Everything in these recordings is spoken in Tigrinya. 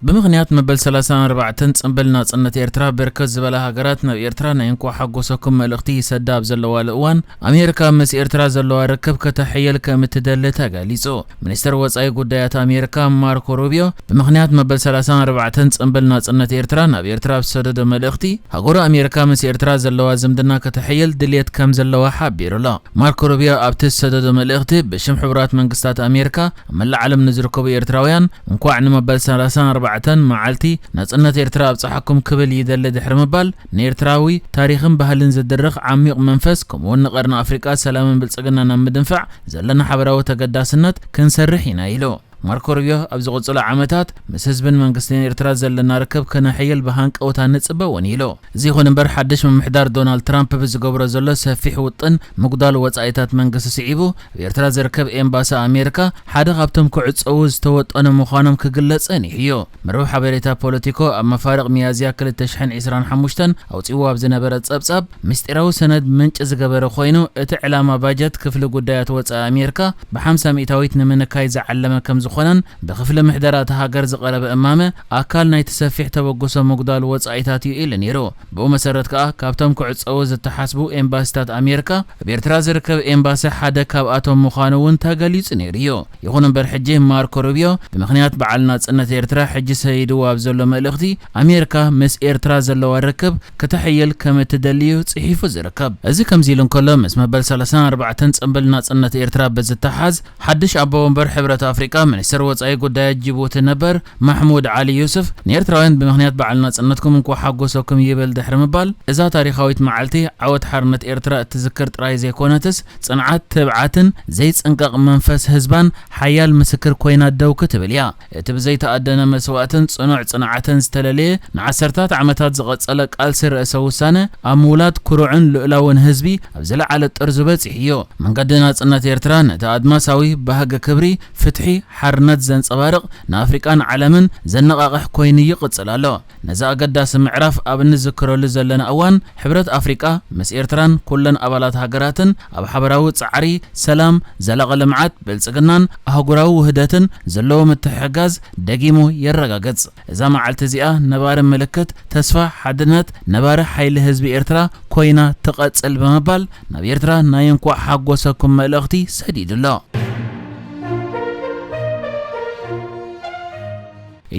ብምኽንያት መበል ሰላሳን ኣርባዕተን ጽምብል ናጽነት ኤርትራ፣ ብርክት ዝበላ ሃገራት ናብ ኤርትራ ናይ እንኳዕ ሓጎሰኩም መልእኽቲ ይሰዳ ኣብ ዘለዋሉ እዋን፣ ኣሜሪካ ምስ ኤርትራ ዘለዋ ርክብ ከተሐየል ከም እትደሊ ተገሊጹ። ሚኒስተር ወጻኢ ጉዳያት ኣሜሪካ ማርኮ ሩቢዮ፣ ብምኽንያት መበል ሰላሳን ኣርባዕተን ጽምብል ናጽነት ኤርትራ፣ ናብ ኤርትራ ኣብ ዝሰደዶ መልእኽቲ፣ ሃገሩ ኣሜሪካ ምስ ኤርትራ ዘለዋ ዝምድና ከተሐየል ድልየት ከም ዘለዋ ሓቢሩ ኣሎ። ማርኮ ሩቢዮ ኣብቲ ዝሰደዶ መልእኽቲ፣ ብሽም ሕቡራት መንግስታት ኣሜሪካ ኣብ መላእ ዓለም ንዝርከቡ ኤርትራውያን እንኳዕ ንመበል ሰላሳን ኣርባዕተን መዓልቲ ናጽነት ኤርትራ ኣብጽሓኩም ክብል ይደሊ ድሕሪ ምባል፣ ንኤርትራዊ ታሪኽን ባህልን ዝድርኽ ዓሚቕ መንፈስ፣ ከምኡ'ውን ንቐርኒ ኣፍሪቃ ሰላምን ብልጽግናን ኣብ ምድንፋዕ ዘለና ሓበራዊ ተገዳስነት ክንሰርሕ ኢና ኢሉ። ማርኮ ሩቢዮ ኣብ ዝቕጽሉ ዓመታት ምስ ህዝብን መንግስትን ኤርትራ ዘለና ርክብ ክነሐይል ብሃንቀውታ ንጽበ እውን ኢሉ። እዚ ይኹን እምበር፣ ሓድሽ ምምሕዳር ዶናልድ ትራምፕ ብዝገብሮ ዘሎ ሰፊሕ ውጥን ምጉዳል ወጻኢታት መንግስቲ ስዒቡ፣ ኣብ ኤርትራ ዝርከብ ኤምባሲ ኣሜሪካ ሓደ ካብቶም ክዕጸዉ ዝተወጠኑ ምዃኖም ክግለጽ ጸኒሑ እዩ። መርበብ ሓበሬታ ፖለቲኮ ኣብ መፋርቕ ሚያዝያ ክልተ ሽሕን ዕስራን ሓሙሽተን ኣውጺዎ ኣብ ዝነበረ ጸብጻብ፣ ምስጢራዊ ሰነድ ምንጪ ዝገበረ ኮይኑ፣ እቲ ዕላማ ባጀት ክፍሊ ጉዳያት ወጻኢ ኣሜሪካ ብሓምሳ ሚእታዊት ንምንካይ ዝዓለመ ከም ዝኾነን፣ ብክፍሊ ምሕደራ እታ ሃገር ዝቐረበ እማመ ኣካል ናይቲ ሰፊሕ ተበግሶ ምጉዳል ወጻኢታት እዩ ኢሉ ነይሩ። ብኡ መሰረት ከኣ፣ ካብቶም ክዕጸዉ ዝተሓስቡ ኤምባሲታት ኣሜሪካ፣ ኣብ ኤርትራ ዝርከብ ኤምባሲ ሓደ ካብኣቶም ምዃኑ እውን ተገሊጹ ነይሩ እዩ። ይኹን እምበር፣ ሕጂ ማርኮ ሩቢዮ፣ ብምኽንያት በዓል ናጽነት ኤርትራ ሕጂ ሰዲድዎ ኣብ ዘሎ መልእኽቲ፣ ኣሜሪካ ምስ ኤርትራ ዘለዋ ርክብ ክተሐይል ከም እትደሊ እዩ ጽሒፉ ዝርከብ። እዚ ከምዚ ኢሉ እንከሎ፣ ምስ መበል ሰላሳን ኣርባዕተን ጽምብል ናጽነት ኤርትራ ብዝተሓዝ፣ ሓድሽ ኣቦ ወንበር ሕብረት ኣፍሪቃ፣ ሚኒስትር ወጻኢ ጉዳያት ጅቡቲ ነበር ማሕሙድ ዓሊ ዩስፍ፣ ንኤርትራውያን ብምኽንያት በዓል ናጽነትኩም እንኳዕ ሓጎሰኩም ይብል ድሕሪ ምባል፣ እዛ ታሪኻዊት መዓልቲ ዓወት ሓርነት ኤርትራ እትዝክር ጥራይ ዘይኮነትስ፣ ጽንዓት፣ ትብዓትን ዘይጽንቀቕ መንፈስ ህዝባን ሓያል ምስክር ኮይና ደው ክትብል እያ። እቲ ብዘይተኣደነ መስዋእትን ጽኑዕ ጽንዓትን ዝተለለየ፣ ንዓሰርታት ዓመታት ዝቐጸለ ቃልሲ ርእሰ ውሳነ፣ ኣብ ምውላድ ኩሩዕን ልኡላውን ህዝቢ ኣብ ዝለዓለ ጥርዙ በጺሑ እዩ። መንገዲ ናጽነት ኤርትራ ነቲ ኣድማሳዊ ባህጊ ክብሪ፣ ፍትሒ፣ ሓርነት ዘንጸባርቕ፣ ንኣፍሪቃን ዓለምን ዘነቓቕሕ ኮይኑ ይቕጽል ኣሎ። ነዚ ኣገዳሲ ምዕራፍ ኣብ እንዝክረሉ ዘለና እዋን፣ ሕብረት ኣፍሪቃ ምስ ኤርትራን ኩለን ኣባላት ሃገራትን ኣብ ሓበራዊ ጻዕሪ ሰላም፣ ዘላቒ ልምዓት፣ ብልጽግናን ኣህጉራዊ ውህደትን ዘለዎ ምትሕግጋዝ ደጊሙ የረጋግጽ። እዛ መዓልቲ እዚኣ ነባሪ ምልክት ተስፋ፣ ሓድነት፣ ነባሪ ሓይሊ ህዝቢ ኤርትራ ኮይና ትቐጽል ብምባል፣ ናብ ኤርትራ ናይ እንኳዕ ሓጎሰኩም መልእኽቲ ሰዲዱ ኣሎ።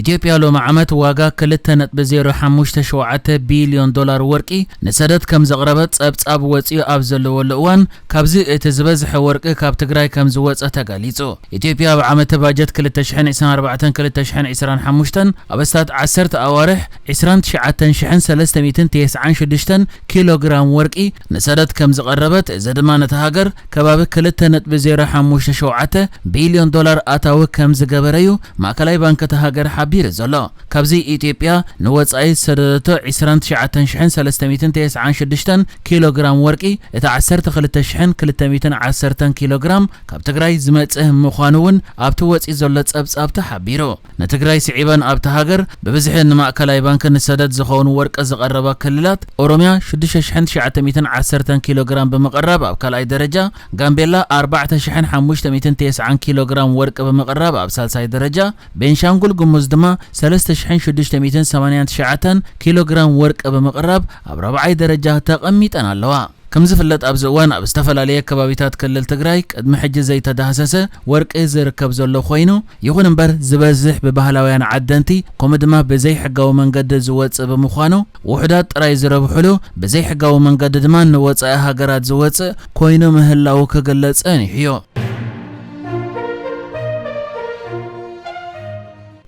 ኢትዮጵያ ሎሚ ዓመት ዋጋ ክልተ ነጥቢ ዜሮ ሓሙሽተ ሸውዓተ ቢልዮን ዶላር ወርቂ ንሰደድ ከም ዘቕረበት ጸብጻብ ወጺኡ ኣብ ዘለወሉ እዋን፣ ካብዚ እቲ ዝበዝሐ ወርቂ ካብ ትግራይ ከም ዝወጸ ተገሊጹ። ኢትዮጵያ ኣብ ዓመተ ባጀት ክልተ ሽሕን ዕስራን ኣርባዕተን ክልተ ሽሕን ዕስራን ሓሙሽተን ኣብ ኣስታት ዓሰርተ ኣዋርሕ ዕስራን ትሽዓተን ሽሕን ሰለስተ ሚእትን ተስዓን ሽዱሽተን ኪሎ ግራም ወርቂ ንሰደድ ከም ዝቐረበት፣ እዚ ድማ ነታ ሃገር ከባቢ ክልተ ነጥቢ ዜሮ ሓሙሽተ ሸውዓተ ቢልዮን ዶላር ኣታዊ ከም ዝገበረ እዩ ማእከላይ ባንክ እታ ሃገር ሓቢሩ ዘሎ። ካብዚ ኢትዮጵያ ንወጻኢ ዝሰደደቶ ዕስራን ትሽዓተን ሽሕን ሰለስተ ሚእትን ተስዓን ሽዱሽተን ኪሎ ግራም ወርቂ፣ እቲ ዓሰርተ ክልተ ሽሕን ክልተ ሚእትን ዓሰርተን ኪሎ ግራም ካብ ትግራይ ዝመጽእ ምዃኑ እውን ኣብቲ ወጺኡ ዘሎ ጸብጻብ ተሓቢሩ። ንትግራይ ስዒበን ኣብታ ሃገር ብብዝሒ ንማእከላይ ባንክ ንሰደድ ዝኸውን ወርቂ ዝቐረባ ክልላት፣ ኦሮምያ ሽዱሽተ ሽሕን ትሽዓተ ሚእትን ዓሰርተን ኪሎ ግራም ብምቕራብ ኣብ ካልኣይ ደረጃ፣ ጋምቤላ ኣርባዕተ ሽሕን ሓሙሽተ ሚእትን ተስዓን ኪሎ ግራም ወርቂ ብምቕራብ ኣብ ሳልሳይ ደረጃ፣ ቤንሻንጉል ጉሙዝ ድማ ሰለስተ ሽሕን ሽዱሽተ ሚእትን ሰማንያን ትሽዓተን ኪሎ ግራም ወርቂ ብምቕራብ ኣብ ራብዓይ ደረጃ ተቐሚጠን ኣለዋ። ከም ዝፍለጥ፣ ኣብዚ እዋን ኣብ ዝተፈላለየ ከባቢታት ክልል ትግራይ ቅድሚ ሕጂ ዘይተዳህሰሰ ወርቂ ዝርከብ ዘሎ ኮይኑ፣ ይኹን እምበር፣ ዝበዝሕ ብባህላውያን ዓደንቲ፣ ከምኡ ድማ ብዘይሕጋዊ መንገዲ ዝወጽእ ብምዃኑ፣ ውሑዳት ጥራይ ዝረብሕሉ፣ ብዘይሕጋዊ መንገዲ ድማ ንወጻኢ ሃገራት ዝወጽእ ኮይኑ ምህላዉ ክግለጽ ጸኒሑ እዩ።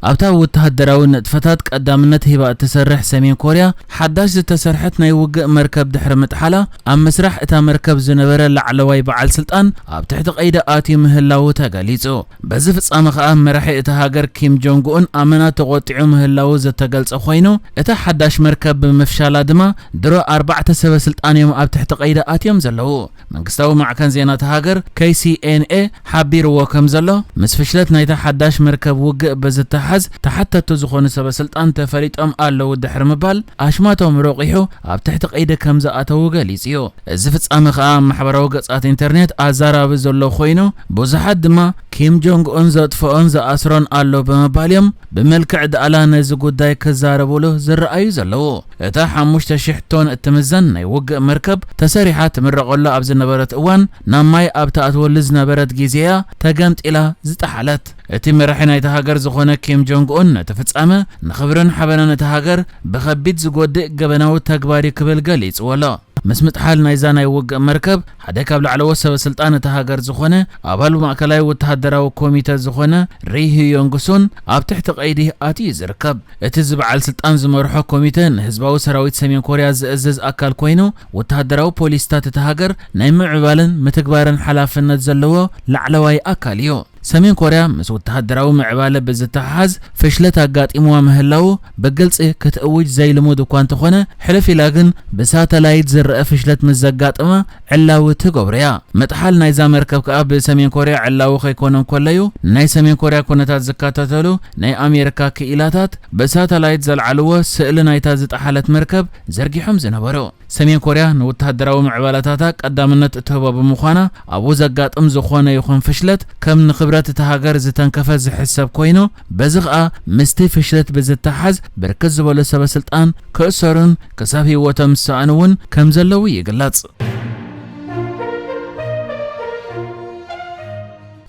ኣብታ ወተሃደራዊ ንጥፈታት ቀዳምነት ሂባ እትሰርሕ ሰሜን ኮርያ፣ ሓዳሽ ዝተሰርሐት ናይ ውግእ መርከብ ድሕሪ ምጥሓላ፣ ኣብ ምስራሕ እታ መርከብ ዝነበረ ላዕለዋይ በዓል ስልጣን ኣብ ትሕቲ ቀይዲ ኣትዩ ምህላዉ ተገሊጹ። በዚ ፍጻመ ከኣ፣ መራሒ እታ ሃገር ኪም ጆንግ ኡን ኣመና ተቖጢዑ ምህላዉ ዝተገልጸ ኮይኑ፣ እታ ሓዳሽ መርከብ ብምፍሻላ ድማ፣ ድሮ ኣርባዕተ ሰበ ስልጣን እዮም ኣብ ትሕቲ ቀይዲ ኣትዮም ዘለዉ። መንግስታዊ ማዕከን ዜና እታ ሃገር፣ ኬ ሲ ኤን ኤ፣ ሓቢርዎ ከም ዘሎ፣ ምስ ፍሽለት ናይታ ሓዳሽ መርከብ ውግእ ብዝተሓ ምትሓዝ ተሓተቱ ዝኾኑ ሰበ ስልጣን ተፈሊጦም ኣለዉ ድሕሪ ምባል፣ ኣሽማቶም ረቑሑ ኣብ ትሕቲ ቀይዲ ከም ዝኣተዉ ገሊጹ እዩ። እዚ ፍጻመ ከኣ ኣብ ማሕበራዊ ገጻት ኢንተርኔት ኣዛራቢ ዘሎ ኮይኑ፣ ብዙሓት ድማ ኪም ጆንግ ኡን ዘጥፍኦን ዝኣስሮን ኣሎ ብምባል እዮም ብመልክዕ ዳእላ ነዚ ጉዳይ ክዛረብሉ ዝረኣዩ ዘለዉ። እታ ሓሙሽተ ሽሕ ቶን እትምዘን ናይ ውግእ መርከብ ተሰሪሓ ትምረቐሉ ኣብ ዝነበረት እዋን፣ ናብ ማይ ኣብ ትኣትወሉ ዝነበረት ግዜ እያ ተገምጢላ ዝጠሓለት። እቲ መራሒ ናይታ ሃገር ዝኾነ ኪም ጆንግ ኡን ነቲ ፍጻመ ንኽብርን ሓበንን እታ ሃገር ብኸቢድ ዝጎድእ ገበናዊ ተግባር እዩ ክብል ገሊጽዎ ኣሎ። ምስ ምጥሓል ናይዛ ናይ ውግእ መርከብ ሓደ ካብ ላዕለዎት ሰበ ስልጣን እታ ሃገር ዝኾነ ኣባል ማእከላይ ወተሃደራዊ ኮሚተ ዝኾነ ሪ ሂዮንግ ሱን ኣብ ትሕቲ ቀይዲ ኣትዩ ዝርከብ። እቲ ዝበዓል ስልጣን ዝመርሖ ኮሚተ ንህዝባዊ ሰራዊት ሰሜን ኮርያ ዝእዝዝ ኣካል ኮይኑ፣ ወተሃደራዊ ፖሊስታት እታ ሃገር ናይ ምዕባልን ምትግባርን ሓላፍነት ዘለዎ ላዕለዋይ ኣካል እዩ። ሰሜን ኮርያ ምስ ወተሃደራዊ ምዕባለ ብዝተሓሓዝ ፍሽለት ኣጋጢምዋ ምህላዉ ብግልጺ ክትእውጅ ዘይልሙድ እኳ እንተኾነ፣ ሕልፍ ኢላ ግን ብሳተላይት ዝረአ ፍሽለት ምስ ዘጋጥማ ዕላዊ ትገብሮ እያ። ምጥሓል ናይዛ መርከብ ከኣ ብሰሜን ኮርያ ዕላዊ ከይኮነ እንከሎ እዩ፣ ናይ ሰሜን ኮርያ ኩነታት ዝከታተሉ ናይ ኣሜሪካ ክኢላታት ብሳተላይት ዘልዓልዎ ስእሊ ናይታ ዝጠሓለት መርከብ ዘርጊሖም ዝነበሩ። ሰሜን ኮርያ ንወተሃደራዊ ምዕባለታታ ቀዳምነት እትህቦ ብምዃና፣ ኣብኡ ዘጋጥም ዝኾነ ይኹን ፍሽለት ከም ንኽብረት እታ ሃገር ዝተንከፈ ዝሕሰብ ኮይኑ፣ በዚ ኸኣ ምስቲ ፍሽለት ብዝተሓዝ ብርክት ዝበሉ ሰበ ስልጣን ክእሰሩን ክሳብ ህይወቶም ዝሰኣኑ እውን ከም ዘለዉ ይግለጽ።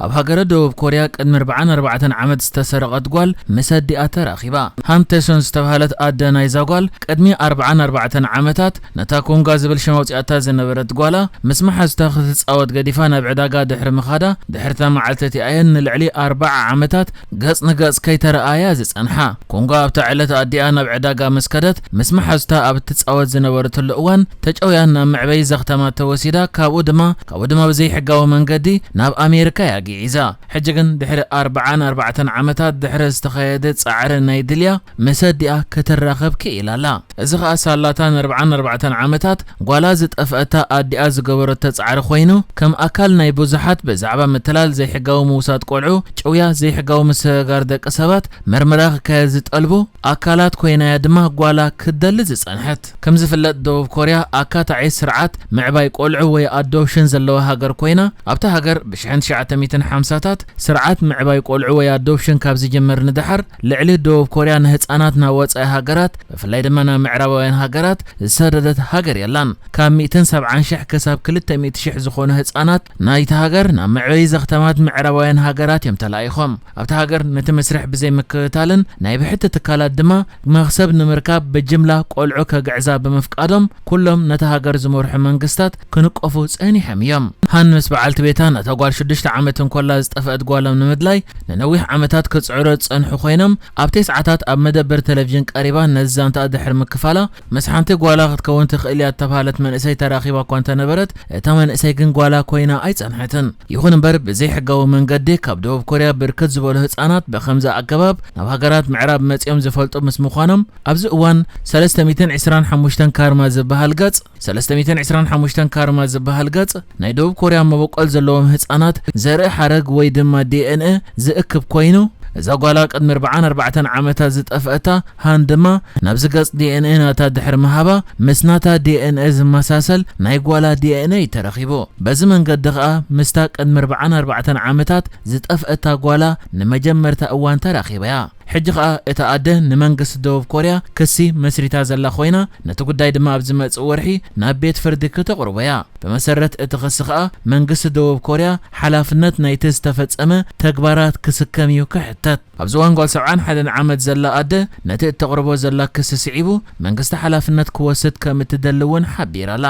ኣብ ሃገረ ደቡብ ኮርያ ቅድሚ ኣርብዓን ኣርባዕተን ዓመት ዝተሰረቐት ጓል ምስ ኣዲኣ ተራኺባ። ሃን ቴሶን ዝተባህለት ኣደ ናይዛ ጓል ቅድሚ ኣርብዓን ኣርባዕተን ዓመታት ነታ ኮንጋ ዝብል ሽም ኣውጺኣታ ዝነበረት ጓላ ምስ መሓዙታ ክትጻወት ገዲፋ ናብ ዕዳጋ ድሕሪ ምኻዳ፣ ድሕርታ መዓልቲ እቲኣ እየን ንልዕሊ ኣርብዓ ዓመታት ገጽ ንገጽ ከይተረኣያ ዝጸንሓ። ኮንጋ ኣብታ ዕለት ኣዲኣ ናብ ዕዳጋ ምስ ከደት፣ ምስ መሓዙታ ኣብ እትጻወት ዝነበረትሉ እዋን ተጨውያ ናብ መዕበዪ ዘኽተማ ተወሲዳ፣ ካብኡ ድማ፣ ካብኡ ድማ ብዘይሕጋዊ መንገዲ ናብ ኣሜሪካ እያ ግዒዛ። ሕጂ ግን ድሕሪ ኣርብዓን ኣርባዕተን ዓመታት ድሕሪ ዝተኻየደ ጻዕሪ ናይ ድልያ ምስ ኣዲኣ ክትራኸብ ክኢላ ኣላ። እዚ ኸኣ ሳላታ ንኣርብዓን ኣርባዕተን ዓመታት ጓላ ዝጠፍአታ ኣዲኣ ዝገበረቶ ጻዕሪ ኮይኑ፣ ከም ኣካል ናይ ብዙሓት ብዛዕባ ምትላል ዘይሕጋዊ ምውሳድ ቆልዑ፣ ጭውያ ዘይሕጋዊ ምስግጋር ደቂ ሰባት መርመራ ክካየድ ዝጠልቡ ኣካላት ኮይና እያ ድማ ጓላ ክትደሊ ዝጸንሐት። ከም ዝፍለጥ ደቡብ ኮርያ ኣካታዒ ስርዓት ምዕባይ ቆልዑ ወይ ኣዶፕሽን ዘለዋ ሃገር ኮይና፣ ኣብታ ሃገር ብሽሕን ትሽዓተ ሚእትን ሓምሳታት ስርዓት ምዕባይ ቆልዑ ወይ ኣዶፕሽን ካብ ዝጅምር ንደሓር፣ ልዕሊ ደቡብ ኮርያ ንህጻናት ናብ ወጻኢ ሃገራት፣ ብፍላይ ድማ ናብ ምዕራባውያን ሃገራት ዝሰደደት ሃገር የላን። ካብ ሚእትን ሰብዓን ሽሕ ክሳብ ክልተ ሚእቲ ሽሕ ዝኾኑ ህጻናት ናይታ ሃገር ናብ መዕበዪ ዘኽተማት ምዕራባውያን ሃገራት እዮም ተላኢኾም። ኣብታ ሃገር ነቲ መስርሕ ብዘይምክትታልን ናይ ብሕቲ ትካላት ድማ መኽሰብ ንምርካብ ብጅምላ ቆልዑ ከግዕዛ ብምፍቃዶም፣ ኩሎም ነታ ሃገር ዝመርሑ መንግስታት ክንቀፉ ጸኒሖም እዮም። ሃን ምስ በዓልቲ ቤታ ነታ ጓል ሽዱሽተ ዓመት እንኮላ ዝጠፍአት ጓሎም ንምድላይ ንነዊሕ ዓመታት ክጽዕሩ ዝጸንሑ ኮይኖም፣ ኣብ ተስዓታት ኣብ መደበር ቴሌቪዥን ቀሪባ ነዚ ዛንታ ድሕሪ ምክፋላ፣ ምስ ሓንቲ ጓላ ክትከውን ትኽእል እያ እተባህለት መንእሰይ ተራኺባ እኳ እንተነበረት፣ እታ መንእሰይ ግን ጓላ ኮይና ኣይጸንሐትን። ይኹን እምበር፣ ብዘይሕጋዊ መንገዲ ካብ ደቡብ ኮርያ ብርክት ዝበሉ ህጻናት ብኸምዚ ኣገባብ ናብ ሃገራት ምዕራብ መጺኦም ዝፈልጡ ምስ ምዃኖም፣ ኣብዚ እዋን ሰለስተ ሚእትን ዕስራን ሓሙሽተን ካርማ ዝበሃል ገጽ፣ ሰለስተ ሚእትን ዕስራን ሓሙሽተን ካርማ ዝበሃል ገጽ ናይ ደቡብ ኮርያ መበቆል ዘለዎም ህጻናት ዘርኢ ሓረግ ወይ ድማ ዲ ኤን ኤ ዝእክብ ኮይኑ፣ እዛ ጓላ ቅድሚ ኣርብዓን ኣርባዕተን ዓመታት ዝጠፍአታ ሃን ድማ ናብዚ ገጽ ዲ ኤን ኤ ናታ ድሕሪ ምሃባ፣ ምስ ናታ ዲ ኤን ኤ ዝመሳሰል ናይ ጓላ ዲ ኤን ኤ እዩ ተረኺቡ። በዚ መንገዲ ኸኣ ምስታ ቅድሚ ኣርብዓን ኣርባዕተን ዓመታት ዝጠፍአታ ጓላ ንመጀመርታ እዋን ተራኺባ እያ። ሕጂ ኸኣ እታ ኣደ ንመንግስቲ ደቡብ ኮርያ ክሲ መስሪታ ዘላ ኮይና፣ ነቲ ጉዳይ ድማ ኣብ ዝመጽእ ወርሒ ናብ ቤት ፍርዲ ክተቕርቦ እያ። ብመሰረት እቲ ክሲ ኸኣ መንግስቲ ደቡብ ኮርያ ሓላፍነት ናይቲ ዝተፈጸመ ተግባራት ክስከም እዩ ክሕተት። ኣብዚ እዋን ጓል ሰብዓን ሓደን ዓመት ዘላ ኣደ ነቲ እተቕርቦ ዘላ ክሲ ስዒቡ መንግስቲ ሓላፍነት ክወስድ ከም እትደሊ እውን ሓቢራ ኣላ።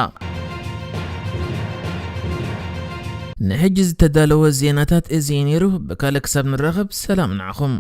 ንሕጂ ዝተዳለወ ዜናታት እዚ እዩ ነይሩ። ብካልእ ክሳብ ንራኸብ ሰላም ንዓኹም።